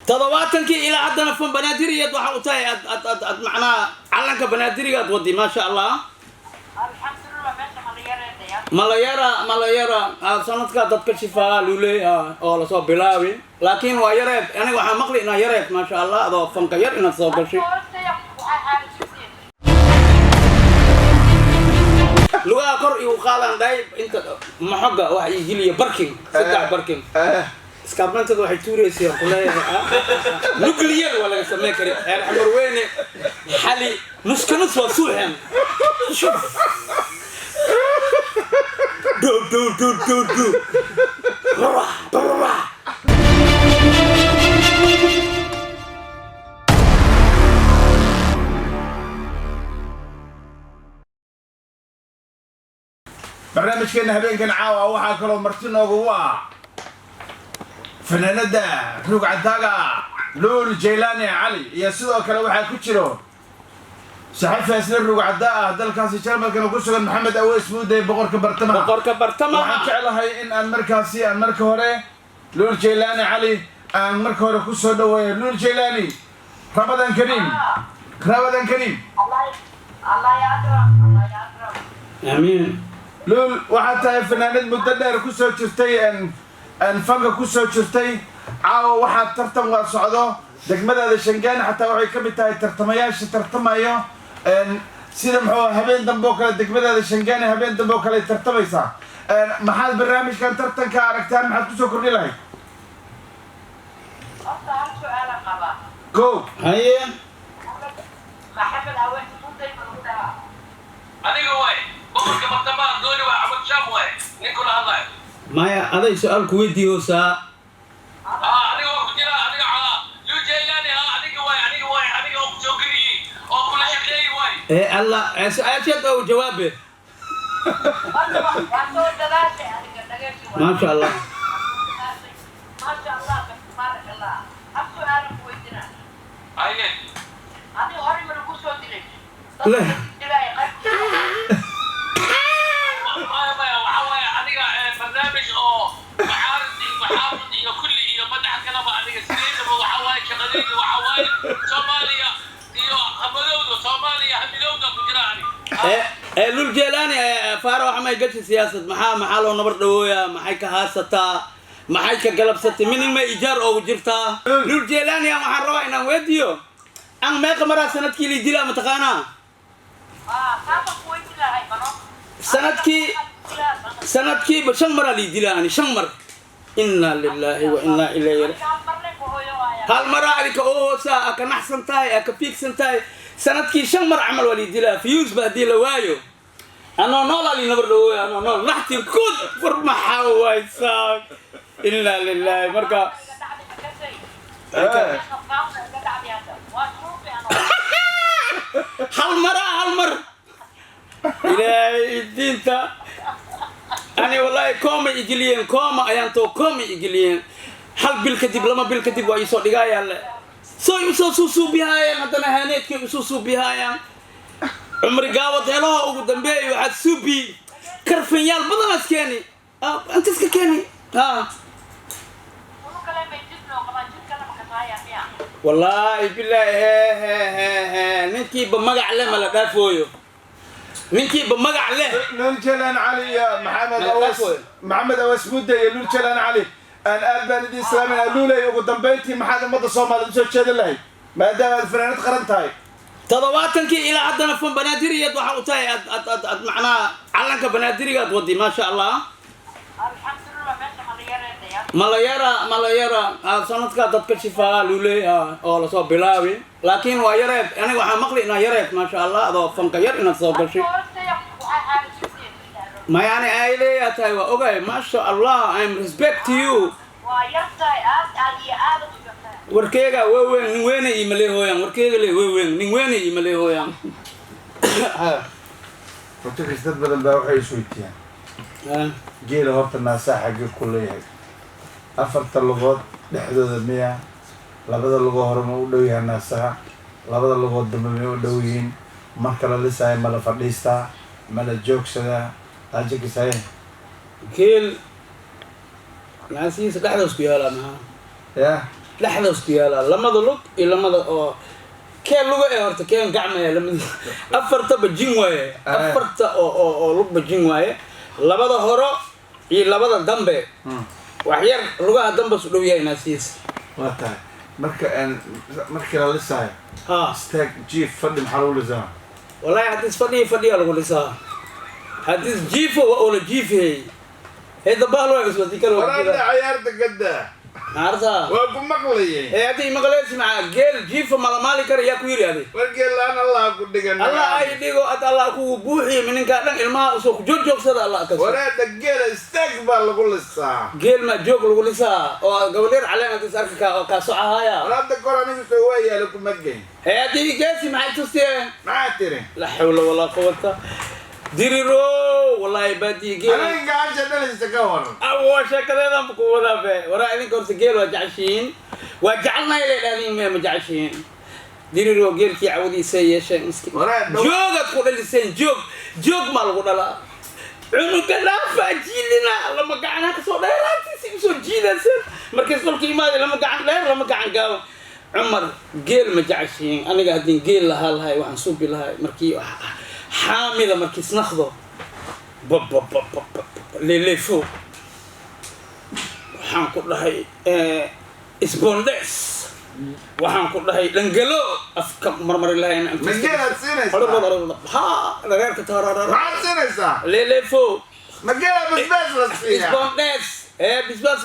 70kii ilaa haddana fan banaadiriyaad waxa u tahay ad ad ad ad macnaha calanka banaadiriga ad wadi, maasha Allah. Malayara malayara sanadkaa dadka shifaa luley oo lasoo bilaabi, laakiin waa yareed. Aniga waxaa maqli inaa yareed, maasha Allah, adoo fanka yar inaad soo gashay, lugaha kor igu qaadaan dhahay inta maxoga wax ii geliya barking, saddex barking iskaablantada waxay tuuraysaa kuleeyahay nuclear waa laga sameyn kari. Reer Xamar Weyne xali nuska nus waa suuxeen. Shuf do do do do do Brrrah, brrrah. Barnaamijkeena habeenkan caawa waxaa kaloo marti noogugu ah fanaanada Ruug Cadaaga Luul Jaylaani Cali, iyo sidoo kale waxaa ku jiro saxafi asna ruug caddaa ah, dalkaasi Jarmalkana ku sugan, Maxamed Aweys Muuday, boqorka bartamaha. Boqorka bartamaha. Waxaan jeclahay in aan markaasi aan marka hore Luul Jaylaani Cali aan marka hore ku soo dhaweeyo. Luul Jaylaani, Ramadan Kariim, Ramadan Kariim. Amiin. Luul, waxaad tahay fanaanad muddo dheer kusoo jirtay fanka kusoo jirtay. Caawa waxaad tartan waa socdo degmadaada Shangaani, xataa waxay ka mid tahay tartamayaasha tartamayo. Sida muxuu habeen dambe oo kale degmadaada Shangaani habeen dambe oo kale ay tartamaysaa. Maxaad barnaamijkan tartanka aragtaan, maxaad kusoo kordhi lahayd? Go. Haye. Adiga waay boqorka bartamaha dooni, waa Cabad Shaam waay ninkula hadlayo. Maya, aday su-aal ku weydiihoosaa. Adiga waa ku jira adiga calaa Lujeylani. Adiga waay, adiga waay, adiga oo kusoo geliyey oo kula shaqeeyey waay. Ee alla su-aasheed oo jawaabe, maasha Allah. Haye. Leh. Maya maya, waxa waaye adiga barnaamij oo mucaarid iyo muxaafid iyo kulli iyo madax kalaba, adiga sideedaba waxa waaye shaqadayda waxa waaye Soomaaliya iyo hamadowda, Soomaaliya hamidowda ku jira aniga. Ee Lul Jeelaani, faara waxa may gashi siyaasad, maxaa loo nabar dhawooyaa? Maxay ka haasataa? Maxay ka galabsatay? Minin may ijaar oogu jirtaa? Lul Jeelaani, aan waxaan rabaa inaan weydiiyo an meeqa maraa sanadkii lii dilaa, mataqaanaa? Sanadkiiba shan maraa lii dilaa ani, shan mar. Inna lillahi wa inna ilayhi. Hal maraa adika oo hoosaa aa ka naxsan tahay, aa ka fiigsan tahay. Sanadkii shan mar camal waa lii dilaa. Fiyuus ba haddii la waayo, anoo nool alii nabar dhawooya, anoo nool naxtin kud war maxaa waysaa? Inna lillahi. Marka hal maraa, hal mar, ilaahay diinta ani wallahi kooma igeliyeen, kooma ayaan too kooma igeliyeen. Hal bil kadib, 2 bil kadib waa iisoo dhigaayaan, soo usoo suusuubihaayaan, haddana haaneedkay usoo suubihaayaan. Cumri gaabad helaha ugu dambeeya waxaad suubi karfanyaal badanaas keeni. Inta iska keeni. Wallaahi bilaahi, he he he he, ninkiiba magac leh ma la dhaafooyo, ninkiiba magac leh. Luul Jalaan Cali iyo Maxamed Awas, Maxamed Awas Mudde iyo Luul Jalaan Cali, aan aad baan idin islaaminaa. Luulay, ugu dambayntii maxaad ummadda Soomaaliya usoo jeedin lahayd maadaama aad fanaanad qaran tahay? 70kii ilaa haddana fan banaadiriyaad waxa u tahay ad ad ad ad macnaha calanka banaadiriga ad wadi, maasha Allah. Malayara malayara sanadkaa dadka shifaa luley oo lasoo bilaabi, laakiin waa yareed. Aniga waxaa maqli inaa yareed, maasha Allah, adoo fanka yar inaad soo gashay. Maya, ani ay leeyaa tahay waa ogaay, maasha Allah, I'm respect you. Warkeega waaweyn, nin weyne iyo maleehooyaan. Warkeega le waaweyn, nin weyne iyo maleehooyaan. Horta dad badan baa waxay isweydiiyaan, geela horta naasaa xaggee ku leeyahay? Afarta lugood dhexdooda miya? Labada lugoo hore ma u dhow yahay naasaha? Labada lugood dambe may u dhow yihiin? Marka la lisaayo ma la fadhiistaa, ma la joogsadaa? Ajikisaye. Geel naasihiisa dhexdaas ku yaalaa, maxaa? Ya. Dhexdaas ku yaalaa lamada lug iyo lamada oo kee luga ee horta keen gacmaya lamada afartaba jin waaye. Afarta oo lugba jin waaye, labada horo iyo labada dambe. Wax yar lugaha dambe su dhow yahay naasiis. Waa tahay. Marka markii la lisaayo, ha, istaag, jiif, fadhi, maxaa lagu lisaa? Wallahi haddii fadhiya, fadhiya lagu lisaa. Haddii jiifo, waa oola jiifhey hey dabahlo iswati kale. Waraada cayaarta gada. Maarta. Waa ku maqlayay. Ee haddii maqleysi macaa geel jiifo malamaali kara yaa ku yiri adi? Wargeelaan Allah ku dhigan. Allah ay dhigo ad, Allah kugu buuxiyo mininkaa dhan ilmaha usoo ku joojoogsada Allah kaso. Waraada geela istaag baa lagu lisaa. Geel ma joog lagu lisaa oo gabadheer caleen hadis arki kaa oo kaa socahaaya? Waraada kor anigu soo waa yaala kuma geyn. Ee haddii geesi maxay tusteen? Maxaa tiri? La xawla walaa quwata diriro, wallahi baadiye geel. Aniga gacasha dhalaysa ka waran? Awa sheekadeedan ku wadaa be. Waraa idinka horta geel waa jeceshihiin, waa jecelnahay lay dhahdin, miya ma jeceshihiin? Diriro geelkii cawdiisa yeesheen miskiin. Waraa dhow. Joogaad ku dhaliseen, joog joog maa lagu dhalaa cunuga dhaafaa jiilina lama gacan kasoo dheeraantiisi usoo jiidaysan markays dhulka imaaday, lama gacan dheer, lama gacan gaaban. Cumar, geel ma jeceshihiin? Aniga haddii geel lahaa lahay, waxaan suubi lahay markii xaamida markii isnaqdo bababababab leeleefo. Waxaan ku dhahay isbondes, waxaan ku dhahay dhangalo afka marmari lahayn. Ma geelaad siinaysaa? Ha, dhareerka taarara. Maxaad siinaysaa? Leeleefo. Ma geela basbaas la siiyaa? Isbondes ee bisbaas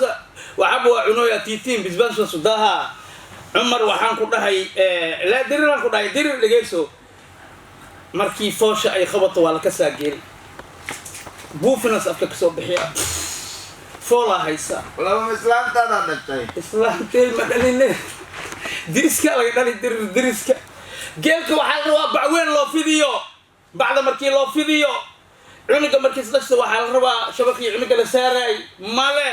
waxaba waa cunooya tiitiin bisbaas waa sudaha. Cumar, waxaan ku dhahay laa diriraan ku dhahay dirir dhegeyso. Markii foosha ay qabato waa la kasaa geel buufinas afka kasoo bixiya, foolaa haysa. Laba islaantaadaa dhashay. Islaantey ma dhaline, diriska laga dhali dirir. Diriska geelka waxaa la rabaa bacweyn loo fidiyo. Bacda markii loo fidiyo cunuga markiis dhashta, waxaa la rabaa shabaqii cunuga la saaraay male,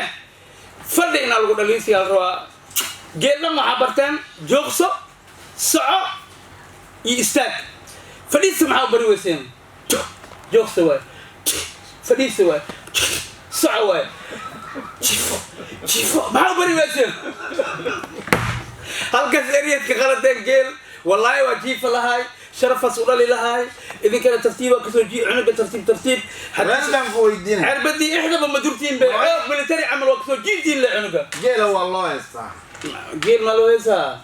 fadhi inaa lagu dhaliisiyaa la rabaa. Geelna waxaa barteen joogso, soco iyo istaag. Fadhiista maxaa u bari weyseen? Joogso waay, fadhiista waay, soco waay, jifo jifo maxaa u bari weyseen? Halkaas eryadka qaladeen. Geel wallaahi waa jiifa lahaay, sharafaas u dhali lahaay. Idinkana tartiiba kasoo ji cunuga, tartiib tartiib. Meeshaan ku weydiinay. Cirbadii ixdaba ma durtiin be, xoog military camal waa kasoo jiitiin le cunuga. Geela waa loo heestaa. Geel maa loo heesaa?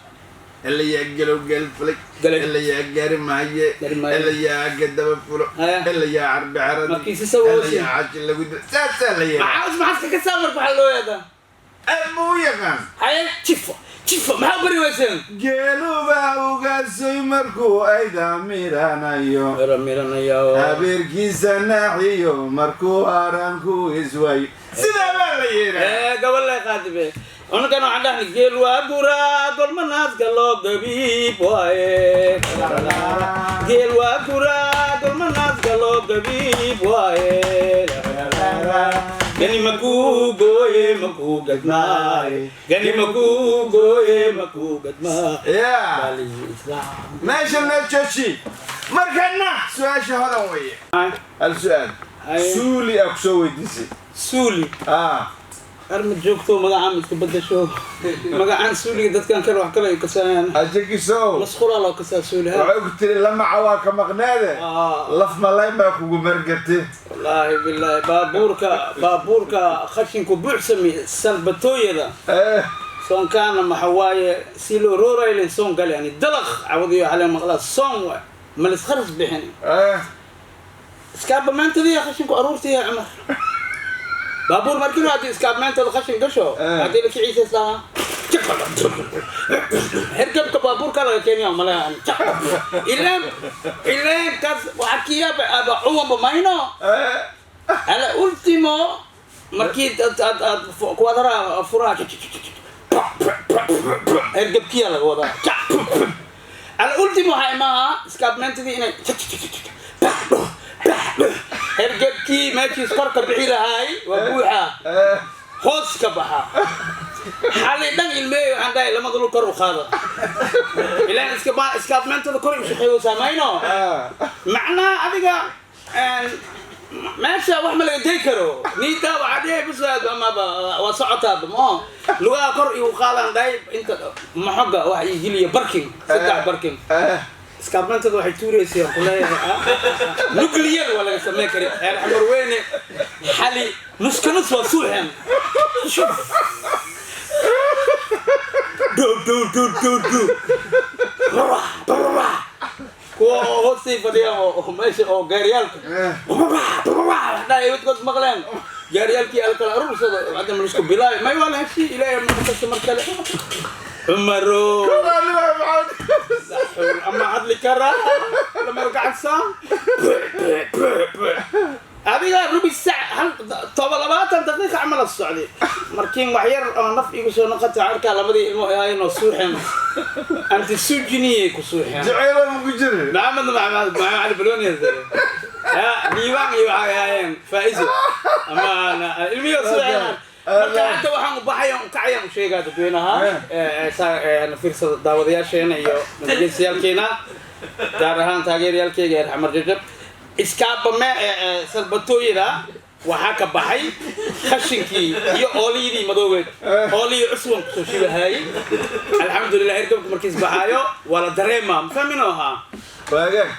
Elayaa gelow geel fulay. Galay. Elayaa gaari maaye. Gaari maaye. Elayaa gadaba fulo. Haya. Elayaa carbi caradi. Markii si sawoosin. Elayaa caji lagu saasaa la yeeraa. Maxaa maxaad ka kasaa marka waxaa loo yeedaa? Aad buu u yaqaan. Haye, jifo jifo maxaa bari weyseen? Geeluba ugaasay markuu ayda miranayo. Mira miranaya. Habeerkiisa naaxiyo markuu aranku iswayo, sidaa baa la yeeraa. Ee gabal qaadibe unukan waxaan dhahni geel waa guraa golmanaaska loo gabiib waaye. Geel waa guraa golmanaaska loo gabiib waaye. Gani makuu gooye makuu gadmaaye, gani makuu gooye makuu gadmaaye. Ya. Islaam. Meesha noo jooji. Markana su-aasha Hodan weeye, hal su-aal. Haye. Suuli aa kusoo weydiisay. Suuli? Ah. Arma joogto magacaan iska bedasho magacaan suuliga, dadkan kale wax kale ay kasaayaan. Ajakisow. Masqulaa loo kasaa suuli ha. Waxay ku tiri lamaca waa ka maqneede. Ah. Laf malay baa kugu margatay. Wallaahi bilaahi, baabuurka khashinku buuxsami salbatooyada. Eh. Soonkaana maxa waaye si loo rooraylen soon gale ani dalaq cawadiyo xaleen maqlaa soon waay malis kharas bixin. Eh. Iskaaba maantadiya khashinku aruurtiya. Cumar, baabuur markii haddii iskaab maantada khashin gasho, Eh. haddii la kiciisa islaha hergabka baabuurka laga keenaya malaha ilaan kaas waxaa kiyaaba aba cuwanba mayno. Eh. Ala ultimo markii aad kuwadara furaha hergabkiya laga wadaa. Ala ultimo waxaa imaha iskaabmeentadii inay hergabkii meeshiis korka bixi lahaay waa buuxa. Eh. Hoos ka baxa. Xalay dhan ilmeeyo waxaan dhahay lamada lug kor u qaada ilaan iskaabmeentada kor u shaqeeyo saamayno. Ah. Macnaha adiga Meesha wax ma laga day karo. Niitaa waxaa dhihay bisaad amaba waa socotaaba mao lugaha kor igu qaadaan dhahay inta maxoga wax ii geliya barkin, saddex barkin. Iskaabmantada waxay tuuraysay kuleeyahay nuclear waa laga sameyn kari. Reer Xamarweyne xali nuska nus waa suuxeen. Shuf. Dhow dhow dhow dhow dhow. Brrrah, brrrah. Kuwa oo hoostii fadhiya oo meesha oo gaariyaalka brrrah, brrrah, wax dhahay wadkood maqleen gaariyaalkii alkala aruursada hadda ma lisku bilaabay may waa la heshii. Ilaahay ma kasta mar kale Cumaro ama hadli karaa lama gacansan adiga rubi sac hal toba 20 daqiiqa camal la socday. Markiin wax yar oo naf igu soo noqotay arkaa labadii ilmo ahaayeen oo suuxeen, anti suujiniyay ku suuxeen. Jaceyla ma ku jirin? Maxamed, Maxamed, Maxamed Cali Baloni ya Liibaan iyo waxay ahaayeen Faa'iso ama ilmiyo suuxeen. Marka hadda waxaan u baxayaan u kacayaan u sheegaa dadweynaha fiirsada, daawadayaasheena iyo dhageystayaalkeena, gaar ahaan taageerayaalkeyga reer Xamar Jajab, iskaabame salbatooyada waxaa ka baxay khashinkii iyo ooliyadii madoobeed, ooliyii cuswan kusoo shibahaayey. Alxamdulilah, hergabka markiis baxaayo waa la dareemaa, mafahmino ahaa. Waagaag.